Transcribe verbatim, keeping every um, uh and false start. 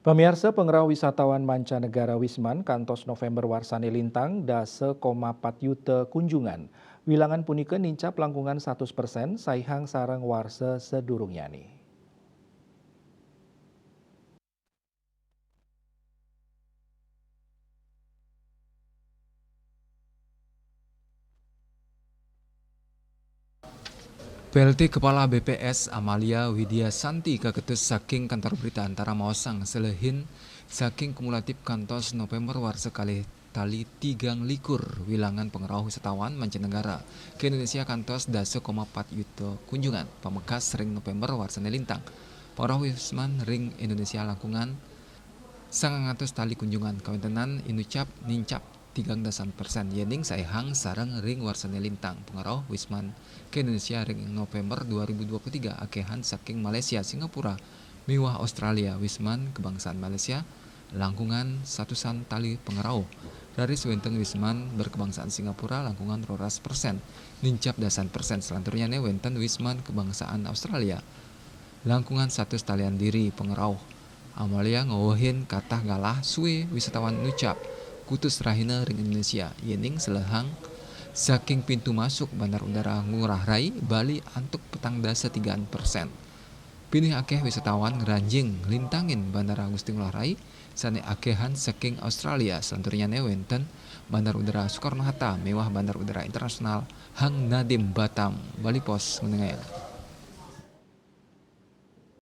Pamiarsa, pangrauh wisatawan mancanegara Wisman kantos November warsane lintang dasa koma pat yuta kunjungan. Wilangan punika nincap langkungan satus persen saihang sareng warsa sadurungyane. P L T Kepala B P S Amalia Widya Santi kaketus saking Kantor Berita Antara maosang selehin saking kumulatif kantos November warsa kalih tali tigang likur wilangan pangrauh wisatawan mancanegara ke Indonesia kantos dasa koma pat yuta kunjungan pamekas ring November warsane lintang. Pangrauh Wisman ring Indonesia langkungan sangang atus tali kunjungan, kawentenan inucap nincap tigang dasan persen, yening saihang sareng ring warsane lintang. Pangrauh Wisman ke Indonesia ring November dua ribu dua puluh tiga akehan saking Malaysia, Singapura, miwah Australia. Wisman kebangsaan Malaysia langkungan satusan tali pangrauh. Raris wenten Wisman berkebangsaan Singapura langkungan roras persen, nincap dasan persen. Selanturnyane wenten Wisman kebangsaan Australia langkungan satus talian diri pangrauh. Amalia ngawehin katah galah sue wisatawan nucap kutus rahina ring Indonesia, yening selehang saking pintu masuk Bandar Udara Ngurah Rai, Bali antuk petang dasa tigaan persen. Pinih akeh wisatawan ngranjing nglintangin Bandara Gusti Ngurah Rai, sane akehan saking Australia, selanturnyane wenten Bandar Udara Soekarno-Hatta miwah Bandar Udara Internasional Hang Nadiem Batam. Bali Post nguningayang.